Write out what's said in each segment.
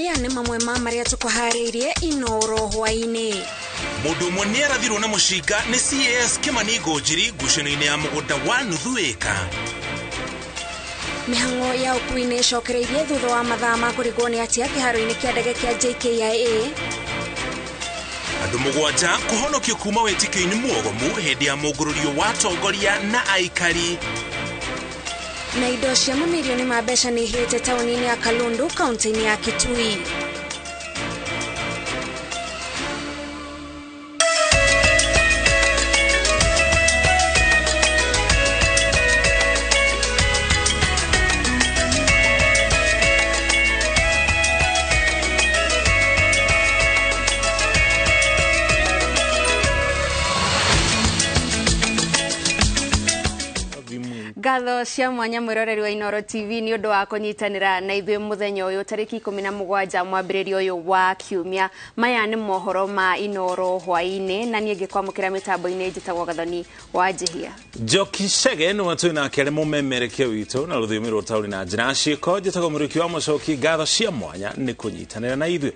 Maya nĩ mamwe ma marĩa tũkũharĩirie Inooro hwaĩ-inĩ. Mũndũ ũmwe nĩ arathirwo na mũcinga nĩ CAS Kimani Ngũnjiri ngucanio-inĩ ya mũgũnda wa nuthu ĩka. Mĩhang'o ya ũkui nĩ ĩcokereirie thutha wa mathaa ma kũrigwo nĩ atĩa kĩharo-inĩ kĩa ndege kĩa JKIA. Andũ mũgwanja kũhonokio kuma wĩtĩkio-inĩ muogomu hĩndĩ ya mũngũrũrio wa atongoria na aikari. Na indo cia mamirioni ma mbeca nĩ ihĩte taũni-inĩ ya Kalundu kaunti-inĩ ya Kitui. Ngatho cia mwanya mwĩroreri wa Inooro TV nĩ ũndũ wa kũnyitanĩra na ithuĩ mũthenya ũyũ tarĩki 17 mwambĩrĩrio ũyũ wa kiumia. Maya nĩ mohoro ma Inooro hwaĩ-inĩ na niĩ ngĩkwamũkĩra mĩtambo-inĩ njĩtagwo Gathoni wa Njihia. Njoki Chege nĩ watwĩ nake arĩ mũmemerekia witũ na rũthiomi rwa ũtaũri na njĩra ciĩko. Njĩtagwo Mũrĩki wa Mũcoki. Ngatho cia mwanya nĩ kũnyitanĩra na ithuĩ.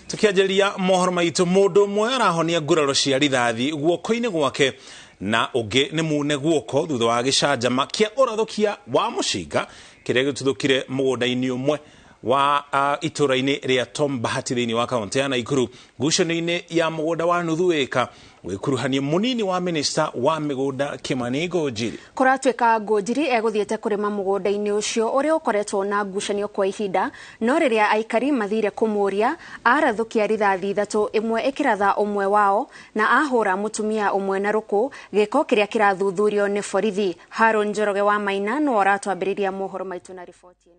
Tukianjĩrĩria mohoro maitũ, mũndũ ũmwe arahonia nguraro cia rithathi guoko-inĩ gwake na ũngĩ nĩ mune guoko thutha wa gĩcanjama kĩa ũrathũkia wa mũcinga kĩrĩa gĩtuthũkire mũgũnda-inĩ ũmwe wa itũũra-inĩ rĩa Tom Bahati thĩinĩ wa kaunti ya Naikuru ngucanio-inĩ ya mũgũnda wa nuthu ĩka wĩkuruhania mũnini wa minista wa mĩgũnda Kimani Ngũnjiri. Kũratuĩka Ngũnjiri egũthiĩte kũrĩma mũgũnda-inĩ ũcio ũrĩa ũkoretwo na ngucanio kwa ihinda, no rĩrĩa aikari mathire kũmũria arathũkia rithathi ithatũ, ĩmwe ĩkĩratha ũmwe wao na ahũra mũtumia ũmwe na rũkũ, gĩko kĩrĩa kĩrathuthurio nĩ borithi. Haron Njoroge wa Maina no aratwambĩrĩria mohoro maitũ na riboti ĩno.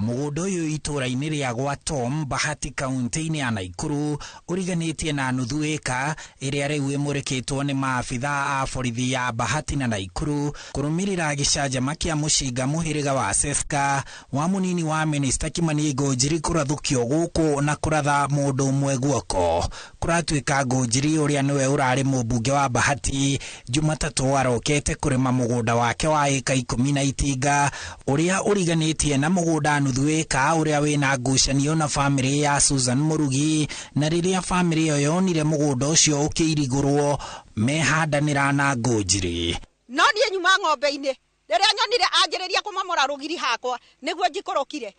Mũgũnda ũyũ itũũra-inĩ rĩa gwa Tom Bahati kaunti-inĩ ya Naikuru ũriganĩtie na nuthu ĩka ĩrĩa rĩu ĩmũrĩkĩtwo nĩ maabitha a borithi ya Bahati na Naikuru kũrũmĩrĩra gĩcanjama kĩa mũcinga mũhĩrĩga wa Seska wa mũnini wa minista Kimani Ngũnjiri kũrathũkio gũkũ na kũratha mũndũ ũmwe guoko. Kũratuĩka Ngũnjiri ũrĩa nĩwe ũrarĩ mũmbunge wa Bahati Jumatatũ arokete kũrĩma mũgũnda wake wa ĩka 10 na itinga ũrĩa ũriganĩtie na mũgũnda nuthu ĩka ũrĩa wĩna ngucanio na famĩlĩ ya Susan Mũrugi, na rĩrĩa famĩlĩ ĩyo yonire mũgũnda ũcio ũkĩirigũrwo mehandanĩra na Ngũnjiri. No niĩ nyuma ng'ombe-inĩ rĩrĩa nyonire anjĩrĩria kũmomora rũgiri hakwa nĩguo njikũrũkire,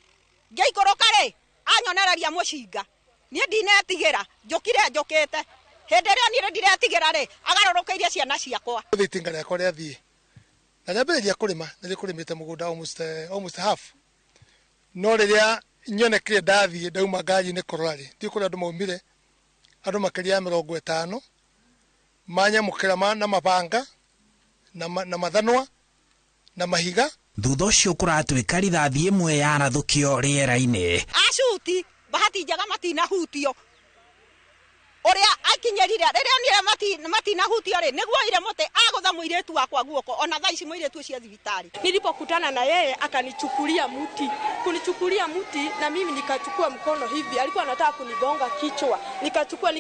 ngĩikũrũka rĩ anyonereria mũcinga, niĩ ndinetigĩra, njũkire njũkĩte. Hĩndĩ ĩrĩa niĩ ndiretigĩra rĩ agarũrũkĩirie ciana ciakwa. Itinga rĩakwa rĩathiĩ na nyambĩrĩria kũrĩma, nĩ kũrĩmĩte mũgũnda almost half. No rĩrĩa nyonekire ndathiĩ ndauma ngari-inĩ kũrora rĩ, ndiũ kũrĩa andũ maumire, andũ makĩria ya 50 manyamũkĩra na mabanga na mathanwa na mahiga. Thutha ũcio kũratuĩka rithathi ĩmwe yarathũkio rĩera-inĩ. Acuti Bahati njega matinahutio ũrĩa akinyerire rĩrĩa onire matinahutio rĩ nĩguo oire mũtĩ agũtha mũirĩtu wakwa guoko, ona thaa ici mũirĩtu ũcio thibitarĩ. Nilipokutana na yeye akanichukulia mti, kunichukulia mti na mimi nikachukua mkono hivi, alikuwa anataka kunigonga kichwa, nikachukua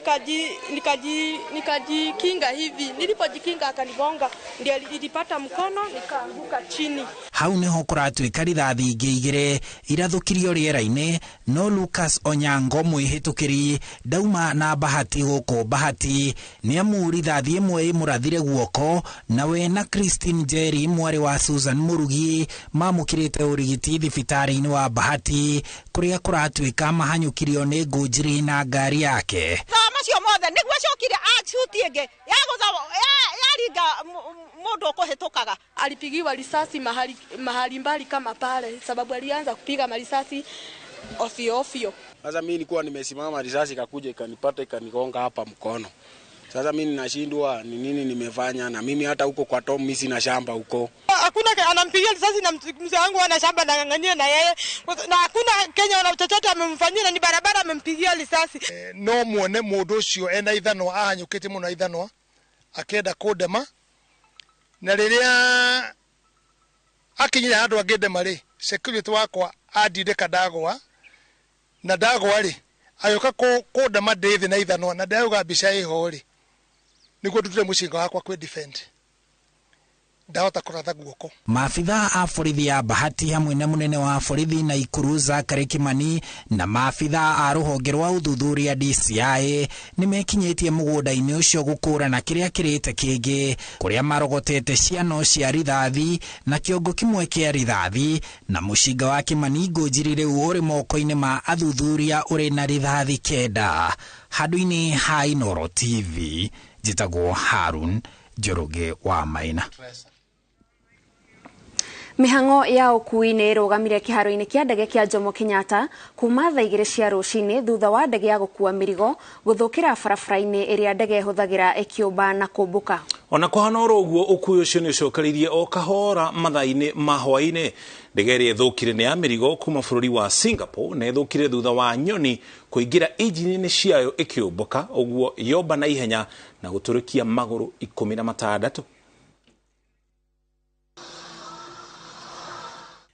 nikajikinga hivi, nilipojikinga akanigonga, ndio nilipata mkono nikaanguka chini. Hau niho kũratuĩka rithathi ingĩ igĩrĩ irathũkirio rĩera-inĩ, no Lucas Onyango mwĩhĩtũkĩri ndauma na Bahati gũkũ Bahati nĩ amu rithathi ĩmwe ĩmũrathire guoko, na we na Christine Njeri mwarĩ wa Susan Mũrugi mamũkĩrĩte ũrigiti thibitarĩ-inĩ wa Bahati kũrĩa kũratuĩka mahanyũkirio nĩ Ngũnjiri na ngari yake. Thaa macio mothe nĩguo acokire acuti ĩngĩ yagũtha yaringa mũndũ ũkũhĩtũkaga. Alipigiwa risasi mahali mbali kama pale, sababu alianza kupiga marisasi ofyo ofyo. Sasa mimi nilikuwa nimesimama, risasi ikakuja ikanipata ikanigonga hapa mkono. Sasa mimi ninashindwa ni nini nimefanya, na mimi hata huko kwa Tom mimi sina shamba huko. Hakuna anampigia risasi na mzee wangu ana shamba na ngangania na yeye, na hakuna Kenya na chochote amemfanyia, na ni barabara amempigia risasi. No muone mũndũ ũcio ena ithanwa ahanyũkĩte mũno ithanwa akĩenda kũndema, na rĩrĩa akinyire handũ angĩndema rĩ, security wakwa andindĩka ndagwa, na ndagwa rĩ agĩũka kũndema ndĩ thĩ na ithanwa, na ndauga mbica ĩho rĩ nĩguo ndutire mũcinga wakwa kwĩ defend. Ndahota kũratha guoko. Maabithaa a borithi ya Bahati hamwe na munene wa borithi Naikuru Zachary Kimani na maabithaa a rũhonge rwa ũthuthuria DCI nĩmekinyĩtie mũgũnda-inĩ ũcio gũkũrana kĩrĩa kĩrĩte kĩngĩ, kũrĩa marogotete ciano cia rithathi na kĩongo kĩmwe kĩa rithathi na mũcinga wa Kimani Ngũnjiri rĩu ũrĩ moko-inĩ ma athuthuria ũrĩ na rithathi 9. Handũ-inĩ ha Inooro TV, njĩtagwo Harun Njoroge wa Maina. Mĩhang'o ya ũkuui nĩ ĩrũgamire kĩharo-inĩ kĩa ndege kĩa Jomo Kenyatta kuma thaa 2 cia rũcinĩ thutha wa ndege ya gũkua mĩrigo gũthũkĩra barabara-inĩ ĩrĩa ndege ĩhũthagĩra ĩkĩũmba na kũmbũka. Ona kũhana oro ũguo, ũkuui ũcio nĩ ũcokereirie o kahora mathaa-inĩ ma hwaĩ-inĩ. Ndege ĩrĩa ĩthũkire nĩ ya mĩrigo kuma bũrũri wa Singapore na ĩthũkire thutha wa nyoni kũingĩra injini-inĩ ciayo ĩkĩũmbũka, ũguo yomba na ihenya na gũtũrĩkia magũrũ 16.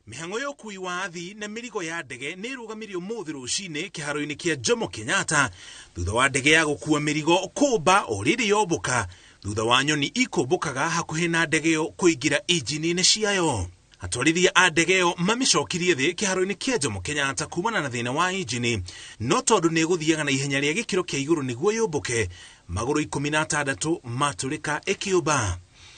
Mĩhang'o ya ũkuui wa athii na mĩrigo ya ndege nĩ ĩrũgamirio ũmũthĩ rũcinĩ kĩharo-inĩ kĩa Jomo Kenyatta thutha wa ndege ya gũkua mĩrigo kũmba o rĩrĩ yombũka, thutha wa nyoni ikũmbũkaga hakuhĩ na ndege ĩyo kũingĩra injini-inĩ ciayo. Atwarithia a ndege ĩyo mamĩcokirie thĩ kĩharo-inĩ kĩa Jomo Kenyatta kumana na thĩna wa injini, no tondũ nĩ ĩgũthiaga na ihenya rĩa gĩkĩro kĩa igũrũ nĩguo yũmbũke, magũrũ 16 matũrĩka ĩkĩũmba.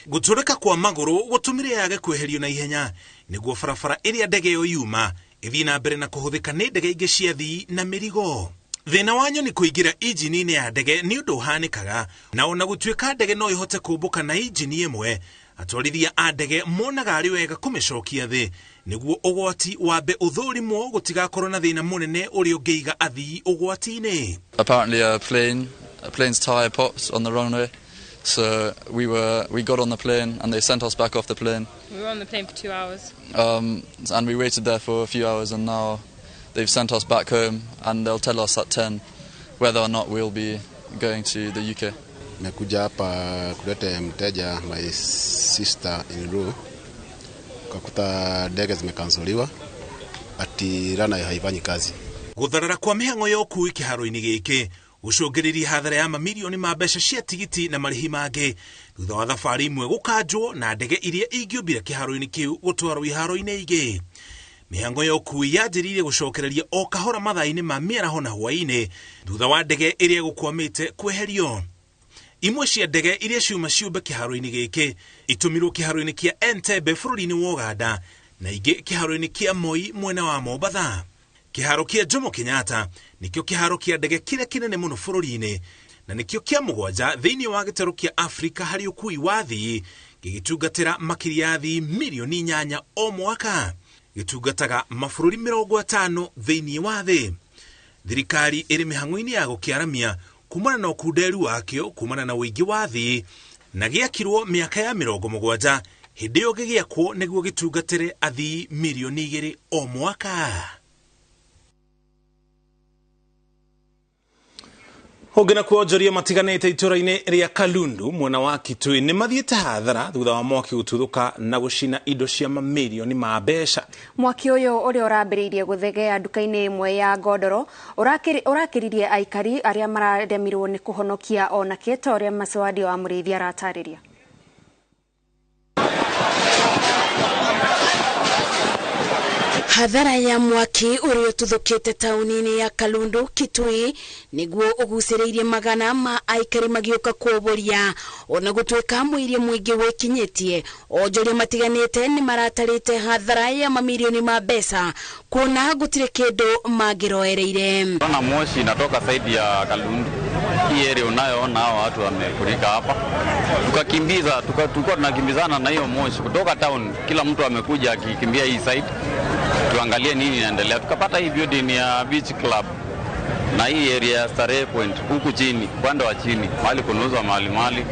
Gũtũrĩka kwa magũrũ gũtũmire yage kweherio na ihenya nĩguo barabara ĩrĩa ndege ĩyo yuma ĩthiĩ na mbere na kũhũthĩka nĩ ndege ingĩ cia athii na mĩrigo. Thĩna wa nyoni kũingĩra injini-inĩ ya ndege nĩ ũndũ ũhanĩkaga, na ona gũtuĩka ndege no ĩhote kũmbũka na injini ĩmwe, atwarithia a ndege monaga arĩ wega kũmĩcokia thĩ nĩguo ũgwati wambe ũthũrimwo gũtigakorwo na thĩna mũnene ũrĩa ũngĩiga athii ũgwati-inĩ. Apparently a plane's tire popped on the runway. So we got on the plane and they sent us back off the plane. We were on the plane for 2 hours. And we waited there for a few hours, and now they've sent us back home, and they'll tell us at 10 whether or not we'll be going to the UK. Nimekuja hapa kuleta mteja, my sister in law, kakuta ndege zimekansoliwa, ati rana haifanyi kazi. Gũtharara kwa mĩhang'o ya ũkuui kĩharo-inĩ gĩkĩ gũcũngĩrĩria hathara ya mamirioni ma mbeca cia tigiti na marĩhi mangĩ thutha wa thabarĩ imwe gũkanjwo na ndege iria ingĩũmbire kĩharo-inĩ kĩu gũtwarwo iharo-inĩ ingĩ. Mĩhang'o ya ũkuui yanjĩrĩirie gũcokereria o kahora mathaa-inĩ ma mĩaraho na hwaĩ-inĩ thutha wa ndege ĩrĩa ĩgũkwamĩte kweherio. Imwe cia ndege iria ciuma ciũmbe kĩharo-inĩ gĩkĩ itũmirwo kĩharo-inĩ kĩa Entebbe bũrũri-inĩ wa Ũganda na ingĩ kĩharo-inĩ kĩa Moi mwena wa Mombatha. Kĩharo kĩa Jomo Kenyatta nĩkĩo kĩharo kĩa ndege kĩrĩa kĩnene mũno bũrũri-inĩ na nĩkĩo kĩa 7 thĩinĩ wa gĩtarũ kĩa Afrika harĩ ũkuui wa athii, gĩgĩtungatĩra makĩria ya athii mirioni 8 o mwaka. Gĩtungataga mabũrũri 50 thĩinĩ wa thĩ. Thirikari ĩrĩ mĩhang'o-inĩ ya gũkĩaramia kumana na ũkunderu wakĩo kumana na ũingĩ wa athii, na gĩakirwo mĩaka ya 70 hĩndĩ ĩyo gĩgĩakwo nĩguo gĩtungatĩre athii mirioni 2 o mwaka. Ũngĩ na kuonjoria matiganĩte itũra-inĩ rĩa Kalundu mwena wa Kitui nĩ mathiĩte hathara thutha wa mwaki gũtuthũka na gũcina indo cia mamirioni ma mbeca. Mwaki ũyũ ũrĩa ũrambĩrĩirie gũthegea nduka-inĩ ĩmwe ya ngondoro ũrakĩririe aikari arĩa mararemirwo nĩ kũhonokia ona kĩ ta ũrĩa Macwadio wa Mũrĩithi aratarĩria. Hathara ya mwaki ũrĩa ũtuthũkĩte taũni-inĩ ya Kalundu Kitui nĩguo ũgucĩrĩirie magana ma aikari magĩũka kuoboria ona gũtuĩka mũiria mũingĩ wĩkinyĩtie. Onjoria matiganĩte nĩ maratarĩte hathara ya mamirioni ma mbeca kuona gũtirĩ kĩndũ mangĩroereire. Ona moshi inatoka saidi ya Kalundu. Hii area unayoona hao watu wamefurika hapa. Tukakimbiza, tulikuwa tunakimbizana na hiyo moshi kutoka town, kila mtu amekuja akikimbia hii side. Tuangalie nini inaendelea. Tukapata hii building ya Beach Club na hii area ya Starehe Point huku chini, upande wa chini, mahali kunauzwa mali.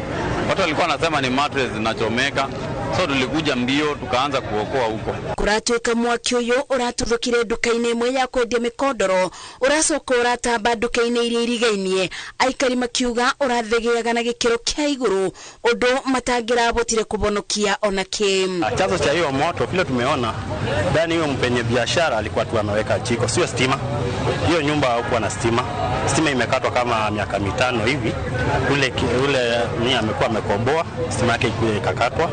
Watu walikuwa wanasema ni mattress zinachomeka. So tulikuja mbio tukaanza kuokoa huko. Kuratuika mwaki uyu uratuthukire nduka-inĩ ĩmwe ya kwendia mĩkondoro ũracoka ũratamba nduka-inĩ iria irigainie, aikari makiuga ũrathegeaga na gĩkĩro kĩa igũrũ ũndũ matangĩrabotire kũbonokia ona kĩ. Chanzo cha hiyo moto vile tumeona ndani, hiyo mpenye biashara alikuwa tu ameweka jiko, sio stima. Hiyo nyumba hakuwa na stima. Stima imekatwa kama miaka 5 hivi. Ule ni amekuwa amekomboa stima yake ikakatwa.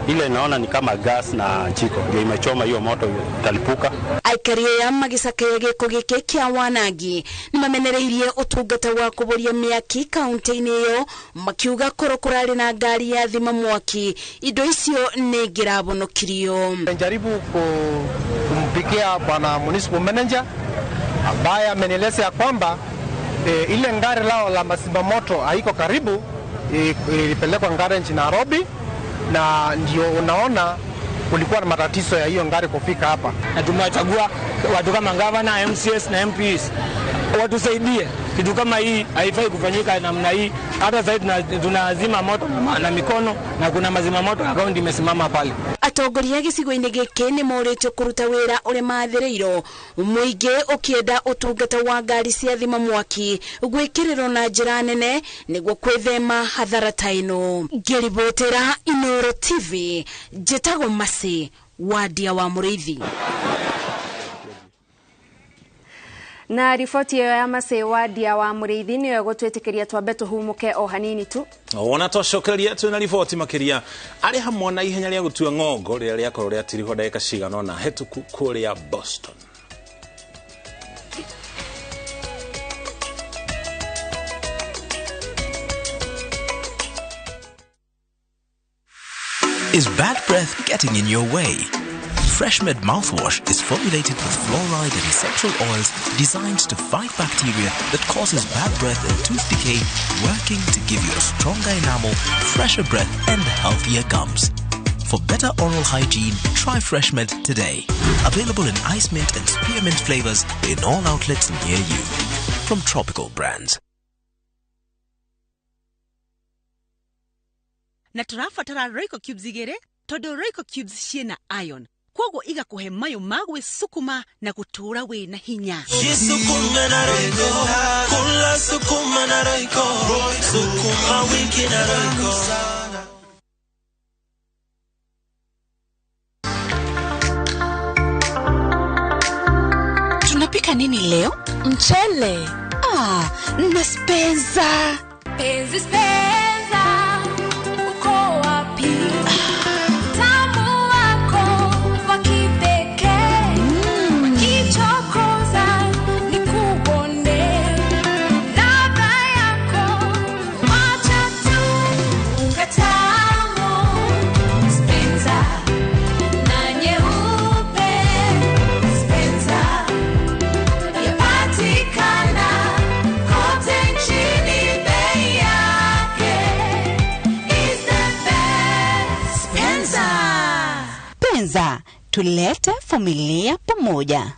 Ile naona ni kama gas na jiko ndio imechoma hiyo moto italipuka. Aikari aya magĩcakaya gĩko gĩkĩ kĩa wanangi nĩ mamenereirie ũtungata wa kũboria mĩaki kaunti-inĩ ĩyo, makiuga korwo kũrarĩ na ngari ya thima mwaki indo icio nĩ ingĩrabonokirio. Najaribu kumpikia bwana municipal manager ambaye amenieleza ya kwamba ile ngari lao la mazima moto haiko karibu, ilipelekwa garage Nairobi, na ndio unaona kulikuwa na matatizo ya hiyo ngari kufika hapa. Na tumewachagua watu kama gavana, MCS na MPs watusaidie. Kitu kama hii haifai kufanyika namna hii. Hata sasa tunazima moto na mikono na kuna mazima moto ya kaunti imesimama pale. Atongoria gĩcigo-inĩ gĩkĩ nĩ morĩtio kũruta wĩra ũrĩa mathĩrĩirwo, mũingĩ ũkĩenda ũtungata wa ngari cia thima mwaki gwĩkĩrĩrwo na njĩra nene nĩguo kwĩthema hathara ta ĩno. Ngĩribotera Inooro TV, njĩtagwo Mercy Wandia wa Mũrĩithi. Na riboti ĩyo ya Mercy Wandia wa Mũrĩithi nĩyo ĩgũtwĩtĩkĩria twambe tũhumũke o hanini tu. Ona twacokereria twĩna riboti makĩria arĩ hamwe na ihenya rĩa gũtua ng'ongo rĩrĩa rĩakorwo rĩatirihwo ndagĩka cigana ũna hĩtũku kũrĩa Boston. Is bad breath getting in your way? FreshMed mouthwash is formulated with fluoride and essential oils designed to fight bacteria that causes bad breath and tooth decay, working to give you a stronger enamel, fresher breath and healthier gums. For better oral hygiene, try FreshMed today. Available in ice mint and spearmint flavors in all outlets near you. From Tropical Brands. Na tũrabatara Royco cubes igĩrĩ tondũ Royco cubes ciĩna iron, koguo igakũhe mayũ ma gwĩcukuma na gũtũũra wĩna hinya. Jisukume na Royco, kula sukuma na Royco, sukuma wiki na Royco. Tunapika nini leo? Mchele. Ah, na spenza. Penzi spenza, uko wapi? Tamu wako wa kipekee, wakichokoza nikuone, ladha yako wacha tu ukatamu. Spenza na nyeupe, Spenza yapatikana kote nchini, bei yake is the best. Spenza. Penza, tulete familia pamoja.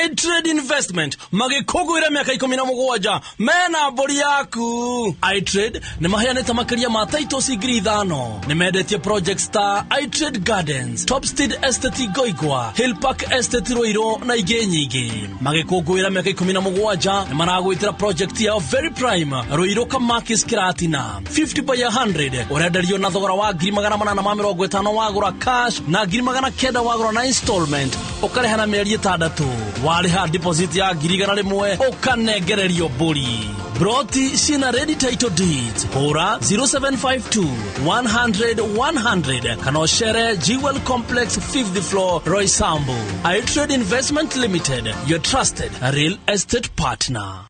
iTrade Investment magĩkũngũĩra mĩaka 17 mena mbũri yaku. iTrade nĩ maheanĩte makĩria ma titles 5,000. Nĩ mendetie projects ta iTrade Gardens, Topstead Estate Goigwa, Hill Park Estate Ruiru na ingĩ nyingĩ. Magĩkũngũĩra mĩaka 17 nĩ maragwĩtĩra project yao Very Prime Ruiru Kamakis Kiratina 50 by 100 ũrenderio na thogora wa 850 wagũra cash na 900 wagũra na installment ũkarĩha na mĩeri 6. Warĩha deposit ya 100,000 ũkanengererio mbũri. Broti cina ready title deeds. Hũra 0752 100 100 kana ũcere Jewel Complex 5th floor Roysambu. iTrade Investment Limited, your trusted real estate partner.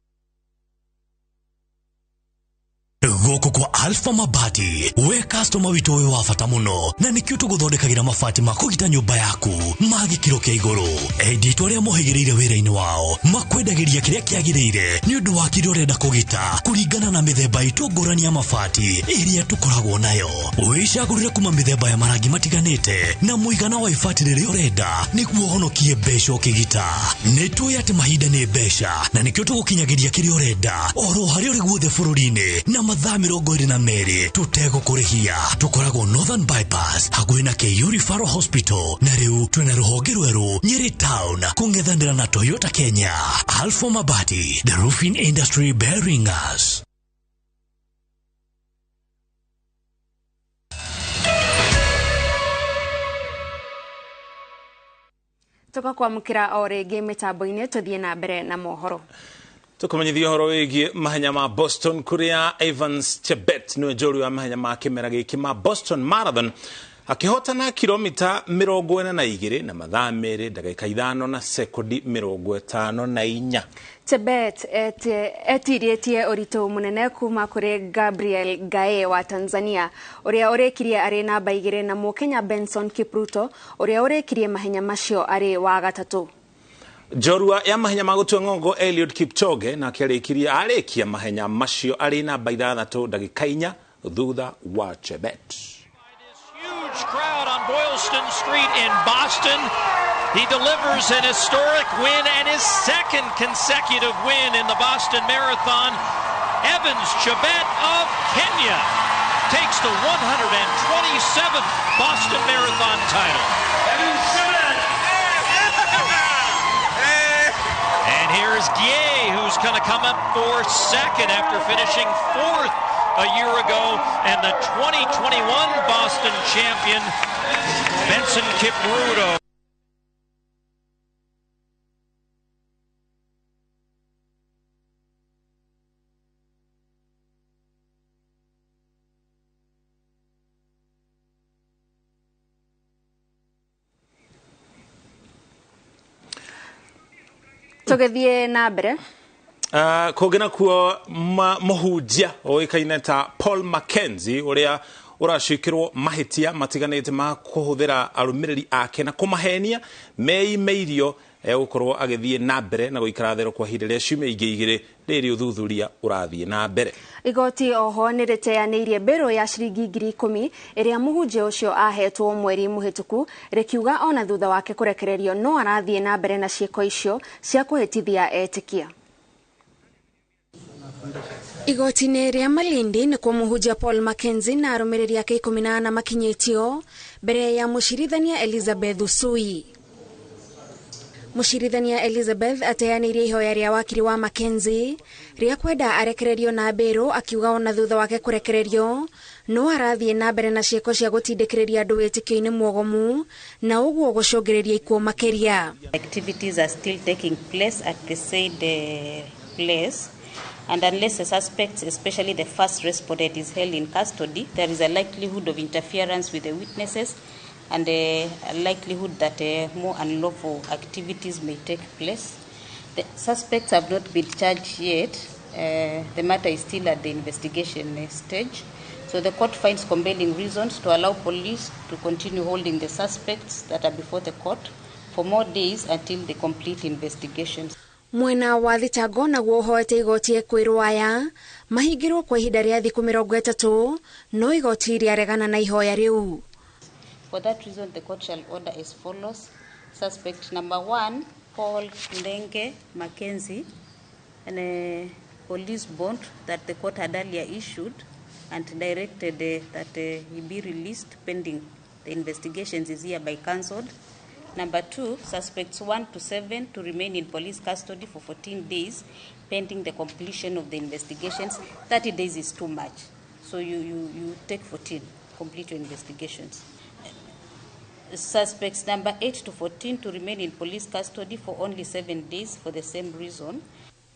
Gũkũ kwa Alpha Mabati, we customer witũ wĩ wa bata mũno, na nĩkĩo tũgũthondekagĩra mabati ma kũgita nyũmba yaku ma gĩkĩro kĩa igũrũ. Endia itũ arĩa mohĩgĩrĩire wĩra-inĩ wao makwendagĩria kĩrĩa kĩagĩrĩire nĩ ũndũ wa kĩrĩa ũrenda kũgita kũringana na mĩthemba itũ ngũrani ya mabati ĩrĩa tũkoragwo nayo. Wĩcagũrĩre kuma mĩthemba ya marangi matiganĩte na mũigana wa ibati rĩrĩa ũrenda nĩguo ũhonokie mbeca ũkĩgita. Nĩ tũĩ atĩ mahinda nĩ mbeca na nĩkĩo tũgũkinyagĩria kĩrĩa ũrenda oro harĩa ũrĩ guothe bũrũri-inĩ na mathaa 22 tũtegũkũrĩhia. Tũkoragwo Northern Bypass hakuhĩ na KU Referral Hospital, na rĩu twĩna rũhonge rwerũ Nyeri Town kũng'ethanĩra na Toyota Kenya. Alpha Mabati, the roofing industry bearing us. Tũgakwamũkĩra o rĩngĩ mĩtambo-inĩ tũthiĩ na mbere na mohoro. Tukumenyithia ũhoro wĩgiĩ mahenya ma Boston kũrĩa Evans Chebet nĩwe njorua wa mahenya ma kĩmera gĩkĩ ma Boston Marathon akĩhotana kilomita 42 na mathaa 2 ndagĩka 5 na sekondi 54. Chebet etirĩtie ũritũ mũnene kuma kũrĩ Gabriel Gae wa Tanzania ũrĩa ũrĩkirie arĩ namba 2 na Mũkenya Benson Kipruto ũrĩa ũrĩkirie mahenya macio arĩ wa gatatũ. Njorua ya mahenya ma gũtua ng'ongo Eliud Kipchoge nake arĩkia mahenya macio arĩ namba 6 ndagĩka 4 thutha wa Chebet. Huge crowd on Boylston Street in Boston. He delivers an historic win and his second consecutive win in the Boston Marathon. Evans Chebet of Kenya takes the 127th Boston Marathon title. Evans Chebet. And here's Gueye, who's going to come up for second after finishing fourth a year ago, and the 2021 Boston champion, Benson Kipruto. Tũgĩthiĩ na mbere. Kũngĩ nakuo mũhunjia ũĩkaine ta Paul Mackenzie ũrĩa ũracikĩrwo mahĩtia matiganĩte ma kũhũthĩra arũmĩrĩri ake na kũmahenia meimeirio egũkorwo agĩthiĩ na mbere na gũikara thero kwa ihinda rĩa ciumia ingĩ igĩrĩ rĩrĩ ũthuthuria ũrathiĩ na mbere. Igoti oho nĩ rĩteanĩirie mbĩrũ ya ciringi 10,000 ĩrĩa mũhunjia ũcio ahetwo mweri mũhĩtũku rĩkiuga ona thutha wake kũrekererio no arathiĩ na mbere na ciĩko icio cia kũhĩtithia etĩkia. Igoti-inĩ rĩa Malindi nĩkuo mũhunjia Paul Mackenzie na arũmĩrĩri ake 14 makinyĩtio mbere ya mũcirithania Elizabeth Usui. Mũcirithania Elizabeth ateanĩirie ihoya rĩa wakiri wa Mackenzie rĩa kwenda arekererio na mbĩrũ akiuga ona thutha wake kũrekererio no arathiĩ na mbere na ciĩko cia gũtindĩkĩrĩria andũ wĩtĩkio-inĩ mwogomu na ũguo gũcũngĩrĩria ikuũ makĩria. Activities are still taking place at the said place, and unless the suspects, especially the first respondent, is held in custody, there is a likelihood of interference with the witnesses and a likelihood that more unlawful activities may take place. The suspects have not been charged yet. The matter is still at the investigation stage. So the court finds compelling reasons to allow police to continue holding the suspects that are before the court for more days until they complete investigations. Mwena wa thitango naguo ũhoete igoti ekwĩrwo aya mahingĩrwo kwa ihinda rĩa thikũ 30 no igoti rĩaregana na ihoya rĩu. For that reason, the court shall order as follows. Suspect number 1, Paul Ndenge Mackenzie, and a police bond that the court had earlier issued and directed that he be released pending the investigations is hereby cancelled. Number 2, suspects 1 to 7 to remain in police custody for 14 days pending the completion of the investigations. 30 days is too much. So you take 14, complete your investigations. Suspects number 8 to 14 to remain in police custody for only 7 days for the same reason.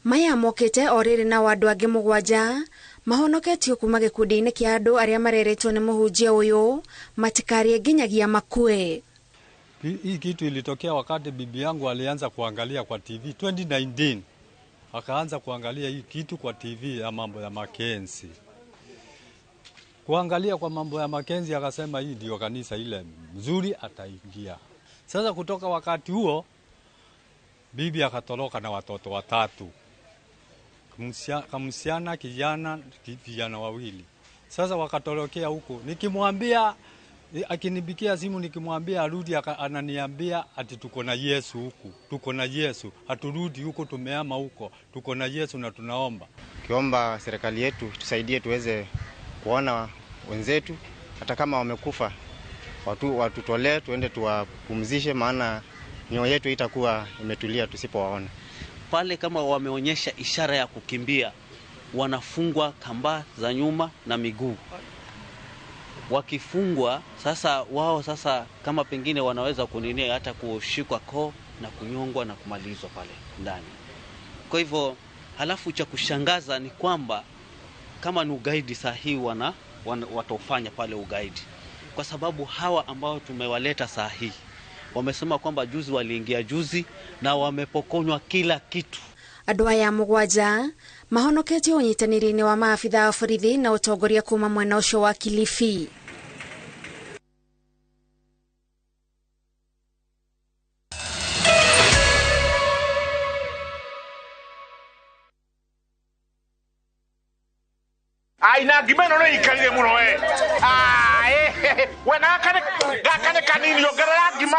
Maya mokĩte o rĩrĩ na andũ angĩ 7 mahonoketio kuma gĩkundi-inĩ kĩa andũ arĩa mareretwo nĩ mũhunjia ũyũ matikarĩe nginyagia makue. Hii kitu ilitokea wakati bibi yangu alianza kuangalia kwa TV 2019. Akaanza kuangalia hii kitu kwa TV ya mambo ya Mackenzie. Kuangalia kwa mambo ya Mackenzie akasema hii ndio kanisa ile mzuri ataingia. Sasa kutoka wakati huo bibi akatoroka na watoto watatu. Kamsiana, kijana, vijana wawili. Sasa wakatorokea huko. Nikimwambia, akinibikia simu nikimwambia arudi, ananiambia ati tuko na Yesu huku. Tuko na Yesu, haturudi huko, tumehama huko. Tuko na Yesu na tunaomba. Kiomba serikali yetu tusaidie tuweze kuona wenzetu hata kama wamekufa, watutolee tuende tuwapumzishe, maana mioyo yetu itakuwa imetulia tusipowaona. Pale kama wameonyesha ishara ya kukimbia, wanafungwa kamba za nyuma na miguu. Wakifungwa sasa wao sasa kama pengine wanaweza kuninia hata kushikwa koo na kunyongwa na kumalizwa pale ndani. Kwa hivyo Halafu cha kushangaza ni kwamba kama ni ugaidi saa hii wataufanya pale ugaidi, kwa sababu hawa ambao tumewaleta saa hii wamesema kwamba juzi waliingia juzi na wamepokonywa kila kitu. Andũ aya 7 mahonoketio ũnyitanĩri-inĩ wa maabitha a borithi na ũtongoria kuma mwena ũcio wa Kilifi. Ai na ngima ĩno nĩ ikarire mũno we. We na gaka nĩ kanini, ongerera ngima.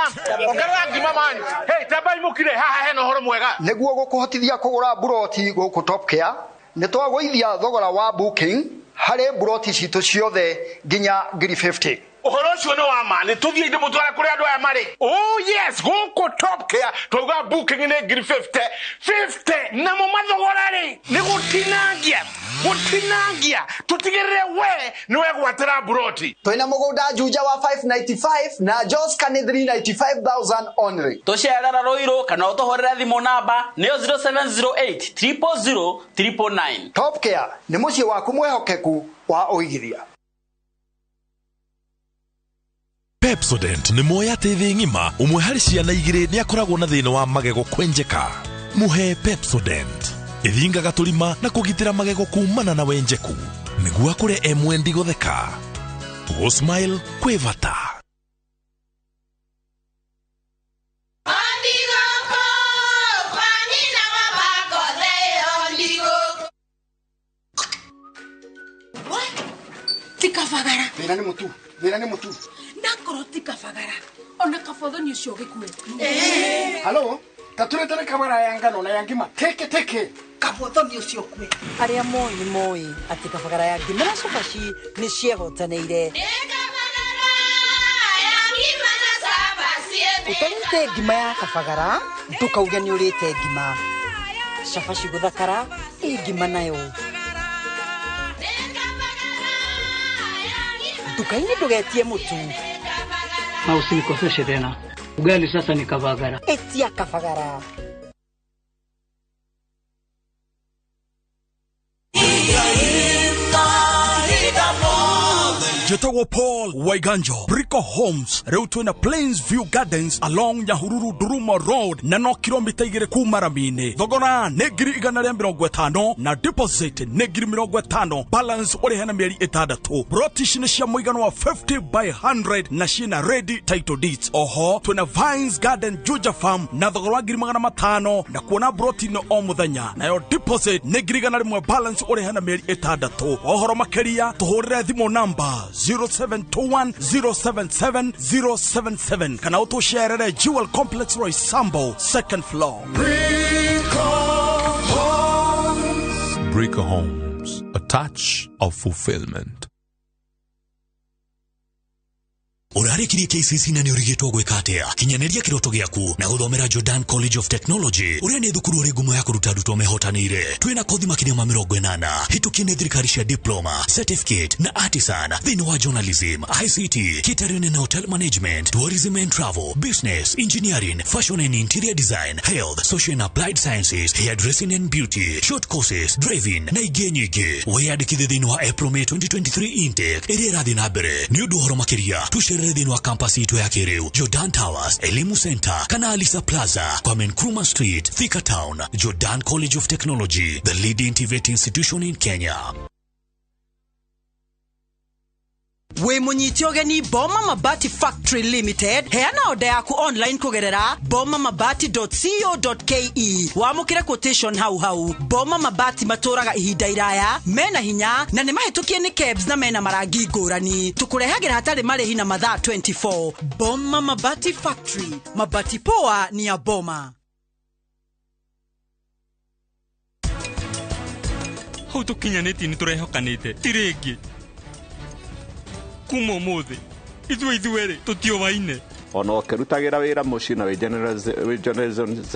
Ongerera ngima man. Hey, tambai mũkire haha hena ũhoro mwega. Nĩguo gũkũhotithia kũgũra mburoti gũkũ Top Care, nĩ twagũithia thogora wa booking harĩ mburoti citũ ciothe nginya 50,000. Ũhoro ũcio nĩ wa ma, nĩ tũthiĩ ndĩmũtware kũrĩa andũ aya marĩ. Oh yes, gũkũ Top Care twauga booking nĩ 50,000. 50 namo mathogora rĩ nĩ gũtinangia. Gũtinangia tũtigĩrĩre we nĩ wegwatĩra mburoti. Twĩna mũgũnda Juja wa 595 na Joska nĩ 395,000 only. Tũcerera Ruiru kana ũtũhũrĩre thimũ namba nĩyo 0708 000 999. Top Care nĩ mũciĩ waku mwĩhokeku wa ũigithia. Pepsodent nĩ moya atĩ thĩ ng'ima ũmwe harĩ ciana igĩrĩ nĩ akoragwo na thĩna wa magego kwenjeka. Mũhe Pepsodent ĩthingaga tũrima na kũgitĩra magego kumana na wenjeku nĩguo akũre e mwendi gũtheka. Gũ-smile kwĩ bata. Tikabagara. Thĩna nĩ mũtu. Thĩna nĩ mũtu. Nakorwo tikabagara. Ona kabothoni ũcio gĩkue. Halo, taturetere kabara ya ngano na ya ngima. Teke teke. Kabothoni ũcio kue. Arĩa moĩ nĩ moĩ atĩ kabagara ya ngima na cabaci nĩ ciehotanĩire. Ũtarĩte ngima ya kabagara ndũkauge nĩ ũrĩte ngima. Cabaci gũthakara ĩ ngima nayo. Nduka-inĩ ndũgetie mũtu. Na usinikoseshe tena. Ugali sasa ni kabagara. Etia kabagara. Njĩtagwo Paul Waiganjo, Brico Homes, rĩu twĩna Plains View Gardens along Nyahururu Duruma Road na no kilomita 2 kuma rami-inĩ. Thogora nĩ 150,000 na deposit nĩ 50,000, balance ũrĩhe na mĩeri 6. Broti ici nĩ cia mũigana wa 50 by 100 na ciĩna ready title deeds. Oho twĩna Vines Garden Juja Farm na thogora wa 500,000 na kuona broti no o mũthenya, nayo deposit nĩ 100,000, balance ũrĩhe na mĩeri 6. Ũhoro makĩria tũhũrĩre thimũ namba 0721 077 077 kana ũtũcerere Jewel Complex Roysambu second floor. Brico Homes, a touch of fulfillment. Ũrarĩkirie KCC na nĩ ũrigĩtwo gwĩka atĩa? Kinyanĩria kĩroto gĩaku na gũthomera Jordan College of Technology ũrĩa nĩ thukuru ũrĩ ngumo ya kũruta arutwo mehotanĩire. Twĩna kothi makĩria ma 80 hĩtũkie nĩ thirikari cia diploma, certificate na artisan thĩinĩ wa journalism, ICT, catering and hotel management, tourism and travel, business, engineering, fashion and interior design, health, social and applied sciences, hairdressing and beauty, short courses, driving na ingĩ nyingĩ. Wĩyandĩkithie thĩinĩ wa April May 2023 intake ĩrĩa ĩrathiĩ na mbere. Nĩ ũndũ ũhoro makĩria tũcerere thĩinĩ wa campus itũ ya kĩrĩu Jordan Towers, Elimu Center kana Alisa Plaza, Kwame Nkrumah Street, Thika Town. Jordan College of Technology, the leading TVET institution in Kenya. Wĩ mũnyite ũgeni Boma Mabati Factory Limited, heana oda yaku online kũgerera bomamabati.co.ke. Wamũkĩre quotation hau hau. Boma Mabati matũraga ihinda iraya, mena hinya na nĩ mahĩtũkie nĩ KEBS na mena marangi ngũrani. Tũkũrehagĩra hatarĩ marĩhi na mathaa 24. Boma Mabati Factory, mabati poa ni ya Boma. Hau tũkinyanĩtie nĩ tũrehokanĩte ti rĩngĩ kuma ũmũthĩ ithuĩ ithuerĩ tũtiũwaine. Ona ũkĩrutagĩra wĩra mũciĩ na wĩ Generation Z,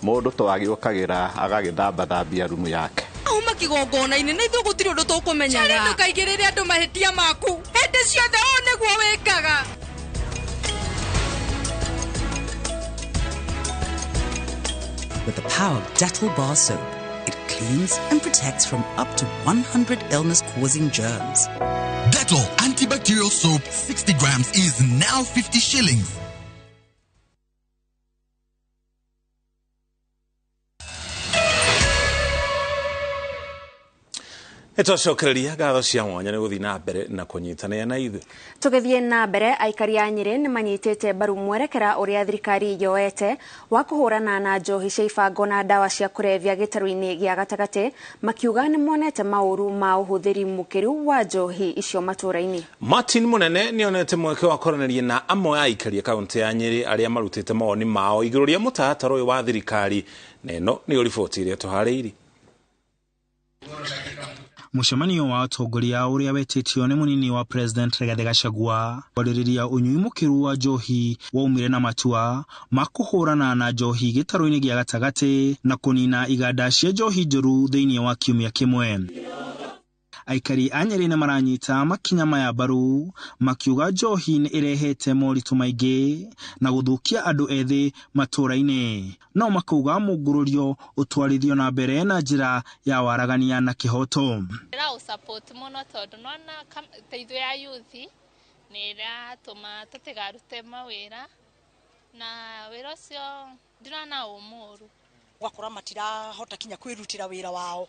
mũndũ to agĩũkagĩra agagĩthambathambia rumu yake. Auma kĩgongona-inĩ na ithuĩ gũtirĩ ũndũ tũkũmenyaga. Ndũkaigĩrĩre andũ mahĩtia maku hĩndĩ ciothe, ũũ nĩguo wĩkaga. With the power of Dettol bar soap, it cleans and protects from up to 100 illness-causing germs. Dettol antibacterial soap 60 grams is now 50 shillings. Nĩtwacokereria ngatho cia mwanya nĩ gũthiĩ na mbere na kũnyitanĩra na ithuĩ. Tũgĩthiĩ na mbere, aikari a Nyĩrĩ nĩ manyitĩte mbaru mwerekera ũrĩa thirikari yoete wa kũhũrana na njohi cia ibango na ndawa cia kũrebia gĩtarũ-inĩ gĩa gatagatĩ, makiuga nĩ monete maũru ma ũhũthĩri mũkĩru wa njohi icio matũũra-inĩ. Martin Munene nĩonete mweke wa kwaranĩria na amwe a aikari a kaũntĩ ya Nyĩrĩ arĩa marutĩte mawoni mao igũrũ rĩa mũtaratara ũyũ wa thirikari, na ĩno nĩyo riboti ĩrĩa tũharĩirie. Mũcemanio wa atongoria ũrĩa wetĩtio nĩ mũnini wa President Rigathĩ Gachagua kwarĩrĩria ũnyui mũkĩru wa njohi waumire na matua ma kũhũrana na njohi gĩtarũ-inĩ gĩa gatagatĩ na kũnina iganda cia njohi njũru thĩinĩ wa kiumia kĩmwe. Aikari a Nyĩrĩ nĩmaranyita makinya maya mbaru makiuga njohi nĩ ĩrehete moritũ maingĩ na gũthũkia andũ ethĩ matũũra-inĩ, no makauga mũngũrũrio ũtwarithio na mbere na njĩra ya waragania na kĩhoto. Ndĩraũsupport mũno tondũ nĩwona ta ithuĩ a youth nĩ ĩratũma tũtigarute mawĩra na wĩra ũcio ndirona wĩ mũũru. Ũgakora matirahota kinya kwĩrutĩra wĩra wao,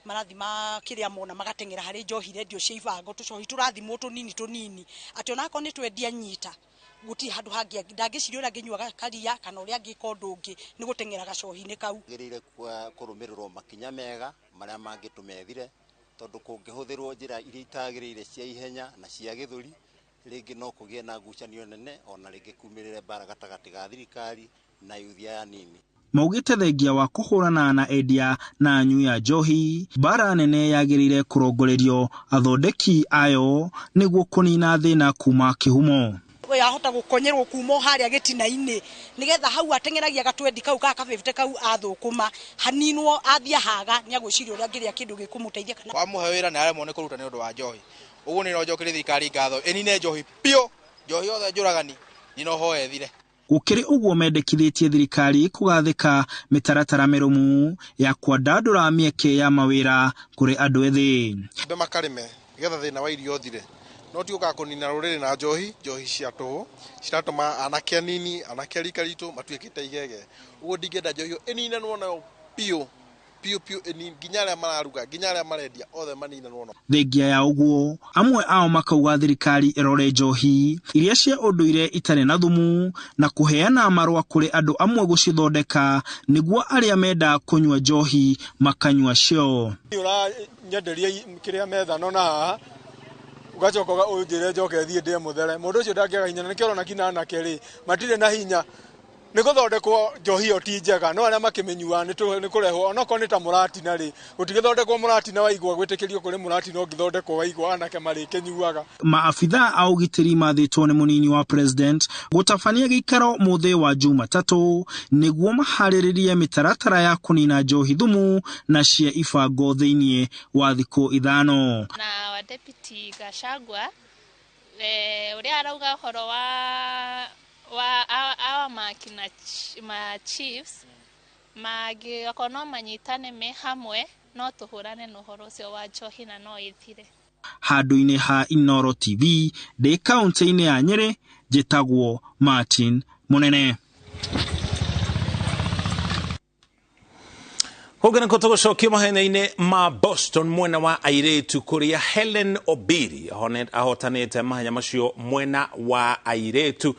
marathima kĩrĩa mona magateng'era harĩ njohi rendio cia ibango, tũcohi tũrathimwo tũnini tũnini atĩ onakorwo nĩ twendia nyita gũtirĩ handũ hangĩ ndangĩciria ũrĩa angĩnyua karia kana ũrĩa angĩka ũndũ ũngĩ nĩ gũteng'era gacohi-inĩ kau. Gĩrĩire kũrũmĩrĩrwo makinya mega marĩa mangĩtũma ĩthire, tondũ kũngĩhũthĩrwo njĩra iria itagĩrĩire cia ihenya na cia gĩthũri rĩngĩ no kũgĩe na ngucanio nene ona rĩngĩ kumĩrĩre mbara gatagatĩ ga thirikari na yuthi aya nini. Maugĩte thengia wa kũhũrana na endia na anyui a njohi, mbara nene yagĩrĩire kũrongorerio athondeki ayo nĩguo kũnina thĩna kuma kĩhumo. Yahota gũkonyerwo kuma o harĩa gĩtina-inĩ nĩgetha hau ateng'eragia gatwendi kau ka kabĩbĩte kau athũkũma haninwo athiĩ haga nĩagwĩciria ũrĩa angĩrĩa kĩndũ gĩkũmũteithia kana wamũhe wĩra nĩ aremwo nĩ kũruta nĩ ũndũ wa njohi. Ũguo nĩ no njokerie thirikari ngatho ĩnine njohi biũ, njohi yothe njũragani nĩ no hoe ĩthire. Gũkĩrĩ ũguo mendekithĩtie thirikari kũgathĩka mĩtaratara mĩrũmu ya kwandandũra mĩeke ya mawĩra kũrĩ andũ ethĩ. Mbe makarĩme nĩgetha thĩna wa irio ũthire, no ti gũka kũnina rũrĩrĩ na njohi, njohi cia tũhũ ciratũma anake anini, anake a rika ritũ matuĩkĩte igege. Ũguo ndingĩenda njohi ĩyo ĩninanwo nayo biũ biũ biũ, nginya arĩa mararuga nginya arĩa marendia othe maninanwo nayo. Thengia ya ũguo, amwe ao makauga thirikari ĩrore njohi iria cia ũndũire itarĩ na thumu na kũheana marũa kũrĩ andũ amwe gũcithondeka nĩguo arĩa menda kũnyua njohi makanyua cio. Ũranyenderia kĩrĩa methano na haha ugacoka ũnjĩre njoke thiĩ ndĩe mũthere, mũndũ ũcio ndangĩaga hinya, na nĩkĩo ũrona kinya anake rĩ matirĩ na hinya. Nĩ gũthondekwo njohi ĩyo ti njega, no arĩa makĩmĩnyua nĩ kũrehwo onokorwo nĩ ta mũratina rĩ, gũtigĩthondekwo mũratina wa igwa gwĩtĩkĩrio kũrĩ mũratina ũngĩthondekwo wa igwa anake marĩkĩnyuaga. Maabithaa a ũgitĩri mathĩtwo nĩ mũnini wa President gũtabania gĩikaro mũthĩ wa Jumatatũ nĩguo maharĩrĩrie mĩtaratara ya kũnina njohi thumu na cia ibango thĩinĩ wa thikũ 5. Na wa Deputy Gachagua ũrĩa arauga ũhoro wa awa makina ma chiefs mangĩokorwo no manyitane me hamwe no tũhũrane na ũhoro ũcio wa njohi na no ĩthire. Handũ-inĩ ha Inooro TV ndĩ kaũntĩ-inĩ ya Nyĩrĩ, njĩtagwo Martin Munene. Kũngĩ nĩkuo tũgũcokia mahenya-inĩ ma Boston mwena wa airĩtu kũrĩa Helen Obiri ahotanĩte mahenya macio mwena wa airĩtu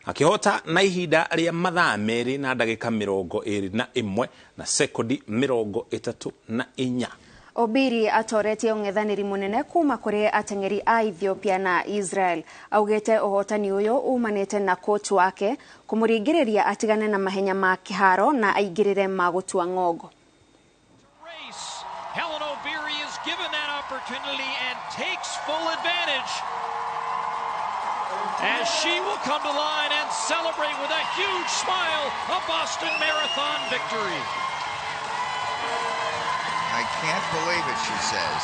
akĩhota na ihinda rĩa mathaa 2 na ndagĩka 21 na sekondi 34. Obiri atoretie ũng'ethanĩri mũnene kuma kũrĩ ateng'eri a Ethiopia na Israel. Augĩte ũhotani ũyũ umanĩte na coach wake kũmũringĩrĩria atigane na mahenya ma kĩharo na aingĩrĩre ma gũtua ng'ongo. Helen Obiri is given that opportunity and takes full advantage as she will come to line and celebrate with a huge smile a Boston Marathon victory. I can't believe it, she says.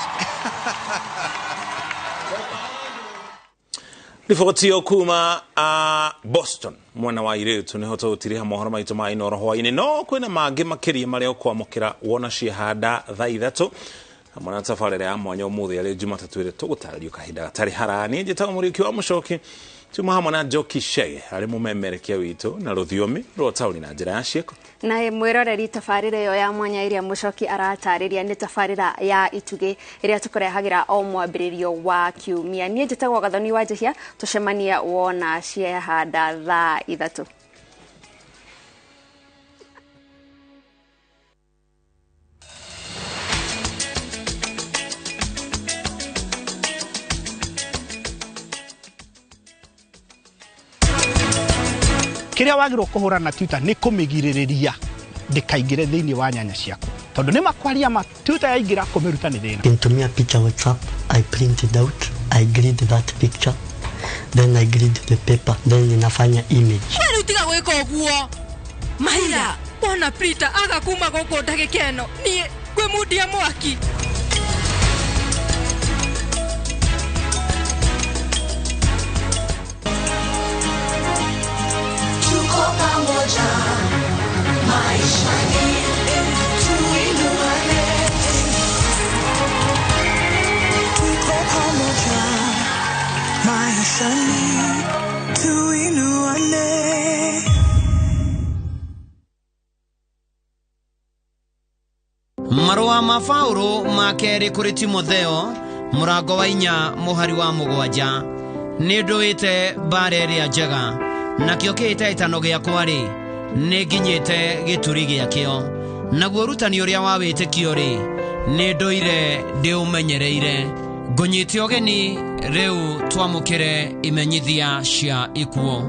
Riboti yo kuma Boston mwena wa iretu niho tũgũtiriha mohoro maitũ ma Inooro hwainĩ, no kwĩna mangĩ makĩria marĩa ũkwamũkĩra wona ciahanda thaa 3 hamwe na tabarĩra ya mwanya ũmũthĩ arĩ Jumatatũ ĩrĩa tũgũtarĩrio kahinda gatarĩ haraya. Niĩ njĩtagwo Mũriũki wa Mũcoki, tuma hamwe na Njoki Chege arĩ mũmemerekia witũ na rũthiomi rwa taũni na njĩra ya ciĩko. Na mwĩroreri, tabarĩra ĩyo ya mwanya ĩrĩa Mũcoki aratarĩria nĩ tabarĩra ya Itugĩ ĩrĩa tũkũrehagĩra o mwambĩrĩrio wa kiumia. Niĩ njĩtagwo Gathoni wa Njehia, tũcemania wona ciahanda thaa 3. Kiria wagirwo kuhura na tuta ni kumigiririria ndikaingire thiini wa nyanya ciaku, tondu ni makwaria ma tuta yaingira kumiruta ni thina. Nitumia picha WhatsApp, I print it out, I grid that picture, then I grid the paper, then ninafanya image. Wewe utiga gwika uguo mahira wona printer aga kuma guku ndagika ino nie ngwimundia mwaki. Pamoja maishani tuinuane, tuko pamoja maishani tuinuane. Marũa ma Paũlũ ma kerĩ kũrĩ Timotheo mũrango wa 4 mũhari wa 7. Nĩ ndũĩte mbara ĩrĩa njega, nakĩo kĩhĩtahĩtano gĩakwa rĩ nĩ nginyĩte gĩturi gĩakĩo, naguo ũrutani ũrĩa wa wĩtĩkio rĩ nĩ ndũire ndĩũmenyereire. Ngũnyite ũgeni rĩu twamũkĩre imenyithia cia ikuũ.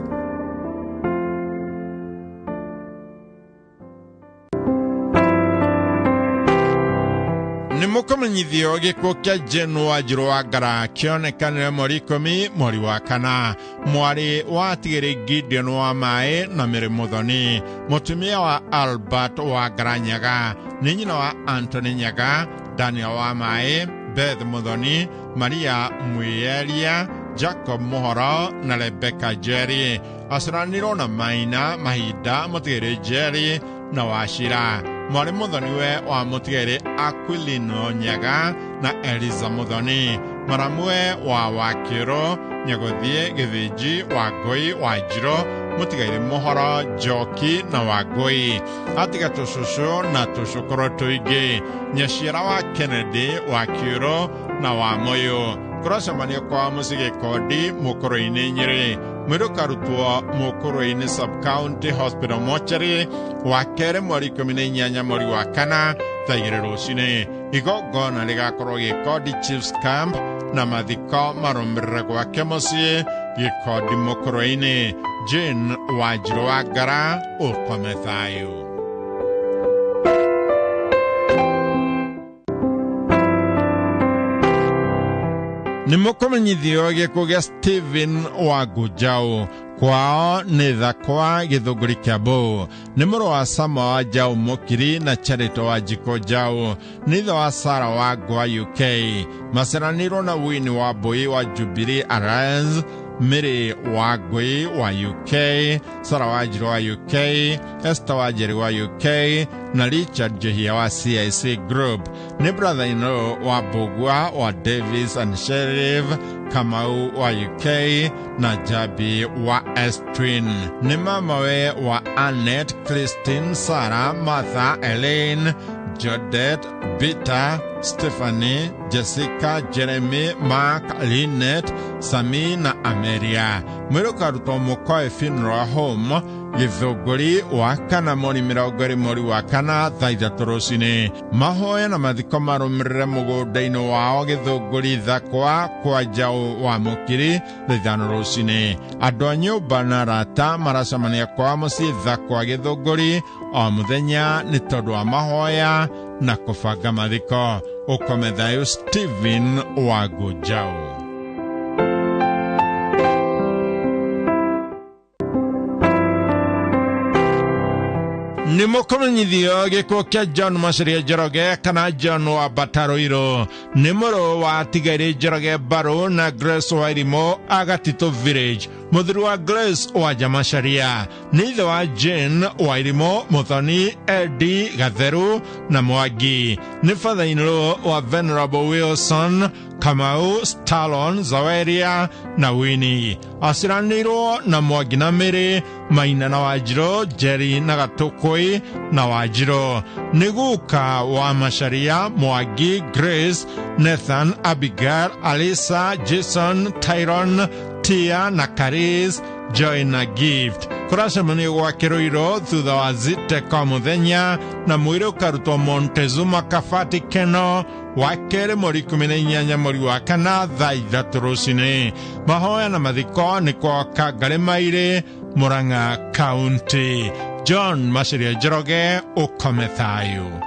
Nĩmũkũmenyithio gĩkuũ kĩa Jane Wanjiru wa Ngara kĩonekanire mweri 10 mweri wa 4, mwarĩ wa Tigĩrĩ Gideon wa Maĩ na Mary Muthoni, mũtumia wa Albert wa Ngara Nyaga, nĩ nyina wa Anthony Nyaga, Daniel wa Maĩ, Beth Muthoni, Maria Mwĩeria, Jacob Muhoro na Rebecca Jerry. Aciaranirwo na Maina Mahinda Mũtigĩrĩ Jerry na Wachira, mwarĩ Muthoni we wa Mũtigĩrĩ Aquilino Nyaga na Eliza Muthoni, maramwe wa Wakĩro Nyagũthiĩ Gĩthĩnji Wangũi Wanjirũ Mũtigĩrĩ Mũhoro Njoki na Wangũi, atiga tũcũcũ na tũcũkũrũ tũingĩ, nyaciara wa Kennedy Wakĩro na wa Mũyũ. Kũracemanio kwa mũciĩ Gĩkondi Mũkũrũ-inĩ Nyĩrĩ, mwĩrĩ ũkarutwo Mũkũrũ-inĩ Sub-County Hospital Mortuary wa kerĩ mweri 18 mweri wa 4 thaa 2 rũcinĩ. Igongona rĩgakorwo Gĩkondi Chiefs Camp na mathiko marũmĩrĩre gwake mũciĩ Gĩkondi Mũkũrũ-inĩ. Jane Wanjiru wa Ngara, ũkome thayũ. Nĩmũkũmenyithio gĩkuũ gĩa Stephen Wangũnjaũ, kwao nĩ Thakwa Gĩthũngũri Kiambu, nĩ mũrũ wa Sama wa Njaũ Mũkiri na Charity wa Njiko Njaũ, nĩ ithe wa Sarah wa Ngwa UK, maciaranĩirwo na Winnie wa Mbui wa Jubilee Alliance, Mary wa Ngui wa UK, Sarah wa Njirũ wa UK, Esther wa Njeri wa UK na Richard Njehia wa CIC Group, nĩ brother-in-law wa Mbũgua wa Davis and Sheriff, Kamau wa UK na Jabi wa S-Twin, nĩ mamawe wa Annette, Christine, Sarah, Martha, Elaine, Jodet, Bita, Stephanie, Jessica, Jeremy, Mark, Lynette, Sami na Ameria. Mwĩrĩ ũkarutwo Mũkoe Funeral Home Gĩthũngũri wa 4 mweri 20 mweri wa 4 thaa 3 rũcinĩ. Mahoya na mathiko marũmĩrĩre mũgũnda-inĩ wao Gĩthũngũri Thakwa kwa Njaũ wa Mũkiri thaa 5 rũcinĩ. Andũ a nyũmba na arata maracemania kwa mũciĩ Thakwa Gĩthũngũri o mũthenya nĩ tondũ wa mahoya na kũbanga mathiko. Ũkome thayũ. Stephen Wangũnjaũ. Nĩ mũkũmenyithio gĩkuũ kĩa John Macharia Njoroge kana John wa Bataroiro nĩ mũrũ wa Atigaire Njoroge Mbarũ na Grace Wairimu a Gatitũ Village, mũthuri wa Grace Wanja Macharia nĩ ithe wa Jane Wairimu, Muthoni, Eddie Gatheru na Mwangi, nĩ father-in-law wa Venerable Wilson Kamau, Stallon, Zaweria na Winnie. Aciranĩirwo na Mwangi na Mĩrĩ, Maina na Wanjirũ, Jerry na Gatũkũi na Wanjirũ. Nĩ guka wa Macharia, Mwangi, Grace, Nathan, Abigail, Alisa, Jason, Tyron, Tia na Karis, Joy na Gift. Kũracemanio gwake Ruiru thutha wa Ziteko mũthenya na mwĩrĩ ũkarutwo Montezuma Kabati Keno wa kerĩ mweri 18 mweri wa kana thaa 3 rũcinĩ. Mahoya na mathiko nĩ kwa Kangarĩ Mairĩ, Murang'a County. John Macharia Njoroge, ũkome thayũ.